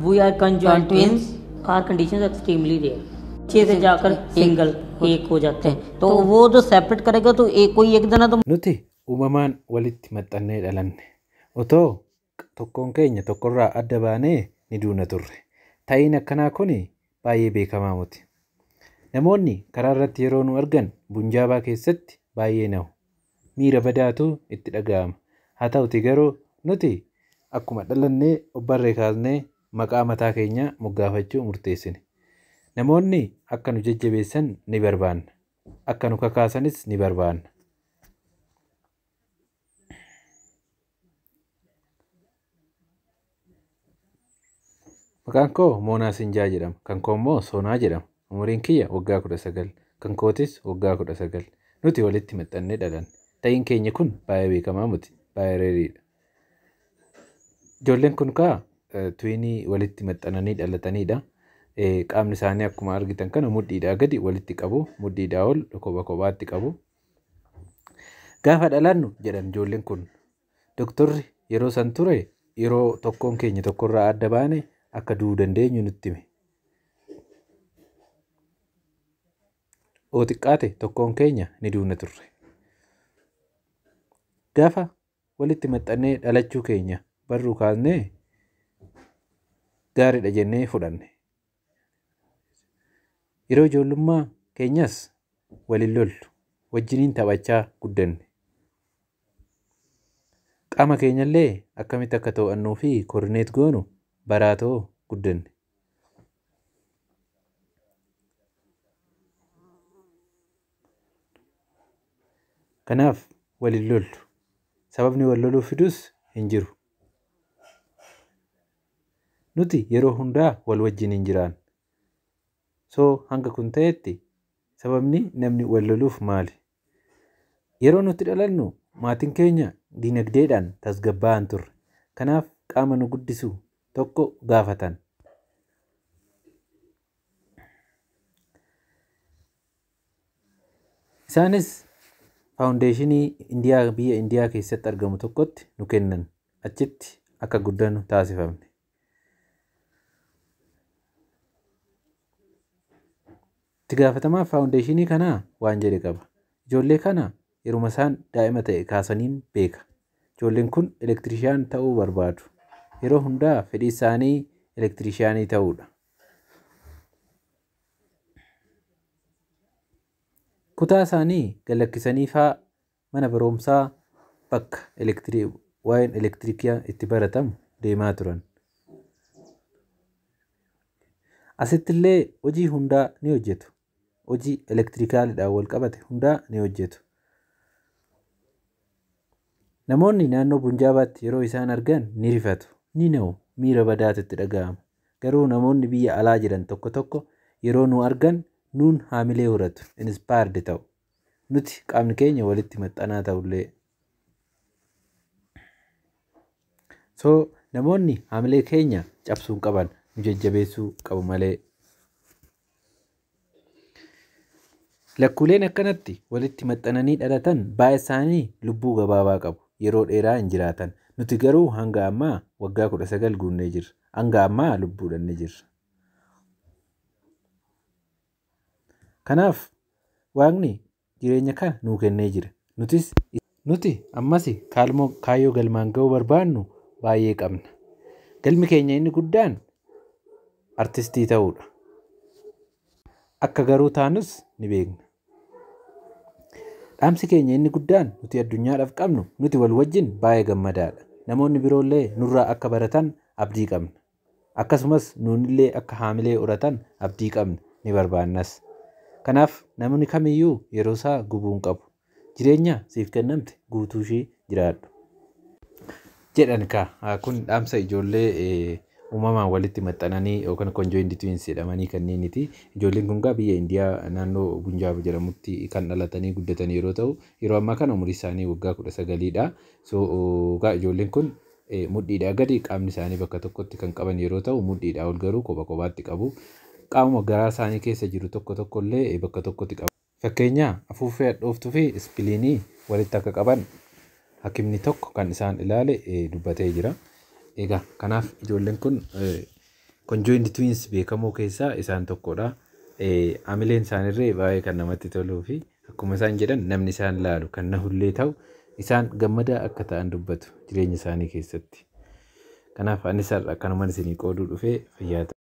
We are conjoined twins. Twins. Our condition extremely rare. 6 से जाकर single एक हो जाते हैं। तो वो जो सेपरेट करेगा तो एक कोई एक जना तो Nuti uumamaan walitti maxxannee dhalanne. Otoo tokkoon keenya tokkorraa adda baanee ni duuna turre. Ta'iin akkanaa kun baay'ee beekamaa miti. Namoonni karaa irratti yeroo nu argan Bunjaabaa keessatti baay'ee na'u. Miira badaatu itti dhaga'ama. Haa ta'uti garuu nuti akkuma dhalannee obbarree kaasnee maqaa mataa keenyaa moggaafachuu murteessine. Namoonni akka nu jajjabeessan ni barbaanna. Akka nu kakaasanis ni barbaanna. Maqaan koo Moonaa Sinjaa jedhama. Kan koo immoo Soonaa jedhama. Umuriin kiyya waggaa 19. Kan kootis waggaa 19. Nuti walitti maxxannee dhalanne. Ta'iin keenya kun baay'ee beekamaa miti. Baay'ee rareiidha. Ijoolleen kun kaa twinii walitti maxxananii dhalatanidha. Qaamni isaanii akkuma argitan kana mudhiidhaa gadi walitti qabu. Mudhiidhaa ol kopha kophaatti qabu. Gaafa dhalannu jedhan ijoolleen kun, doktorri yeroo san ture yeroo tokkoon keenya tokkorraa adda baane akka du'uu dandeenyu nutti hime. Oo xiqqaate tokkoon keenya ni duuna turre. Gaafa walitti maxxannee dhalachuu keenya barruu kaasnee gaariidha jennee fudhanne. Yeroo ijoollummaa keenyas waliin lollu, wajjiniin taphachaa guddanne. Qaama keenyallee akkamitti akka to'annuu fi coordinate goonu baraatoo guddanne. Kanaaf waliin lollu. Sababni wal loluu fidus hin jiru. Nuti yeroo hundaa wal wajjin hin jiraan. So hanga kun ta'etti sababni namni wal loluuf maali? Yeroo nuti dhalannu maatiin keenya dinagdeedhaan tasgabbaa'an turre. Kanaaf qaama nu guddisu tokko gaafatan. Isaanis faawundeeshinii Indiyaa biyya Indiyaa keessatti argamu tokkotti nu kennan. Achitti akka guddannu taasifamne. Itti gaafatamaa faawundeeshinii kanaa waan jedhe qaba. Ijoollee kana yeruma isaan daa'ima ta'e kaasaniin beeka. Ijoolleen kun electrician ta'uu barbaadu. Yeroo hundaa fedhii isaanii electricianii ta'uudha. Kutaa isaanii gad lakkisanii fa'aa mana barumsaa bakka waa'een elektirikaa itti baratamu deemaa turan. Asitti illee hojii hundaa ni hojjetu. Hojii elektirikaaliidhaan wal qabate hundaa ni hojjetu. Namoonni naannoo Bunjaabaatti yeroo isaan argan ni rifatu, ni na'u, miira badaatu itti dhaga'ama. Garuu namoonni biyya alaa jiran tokko tokko yeroo nu argan nuun haamilee horatu, inspired ta'u. Nuti qaamni keenya walitti maxxanaa ta'ullee. So namoonni haamilee keenya cabsuu hin qaban, nu jajjabeessuu qabu malee. Lakkuuleen akkanatti walitti maxxananii dhalatan baay'ee isaanii lubbuu gabaabaa qabu. Yeroo dheeraa hin jiraatan. Nuti garuu hanga ammaa waggaa 19 guunnee jirra. Hanga ammaa lubbuudhaan ni jirra. Kanaaf Waaqni jireenya kana nuu kennee jira. Nutis nuti ammas kaayyoo galmaan ga'uu barbaannu baay'ee qabna. Galmi keenya inni guddaan artistii ta'uudha. Akka garuu taanus ni beekna. Dhaamsi keenya inni guddaan nuti addunyaadhaaf qabnu, nuti wal wajjin baay'ee gammadaadha. Namoonni biroollee nurraa akka baratan abdii qabna. Akkasumas nuunillee akka haamilee horatan abdii qabna, ni barbaannas. Kanaaf namni kamiyyuu yeroo isaa gubuu hin qabu. Jireenya siif kennamte guutuu ishee jiraadhu. Jedhan kaa, kun dhaamsa ijoollee uumamaan walitti maxxananii yookaan conjoined twins jedhamanii kanneeniti. Ijoolleen kun gaa biyya Indiyaa naannoo Bunjaab jedhamutti kan dhalatanii guddatan yeroo ta'u, yeroo ammaa kana umurii isaanii waggaa 19dha. So gaa ijoolleen kun mudhiidhaa gadi qaamni isaanii bakka tokkotti kan qaban yeroo ta'u, mudhiidhaa ol garuu kopha kophaatti qabu. Qaamuma garaa isaanii keessa jiru tokko tokko illee bakka tokkotti qabu. Fakkeenya, afuuffee hadhooftuu fi splenii walitti akka qaban hakimni tokko kan isaan ilaale dubbatee jira. Egaa kanaaf ijoolleen kun Conjoined twins beekamoo keessaa isaan tokkodha. Amileen isaanirree baay'ee kan namatti toluu fi akkuma isaan jedhan namni isaan laalu kan nahullee ta'u isaan gammadaa akka ta'an dubbatu jireenya isaanii keessatti. Kanaaf anis har'a akkanumaan isinii qooduu dhufee fayyaa ta'a.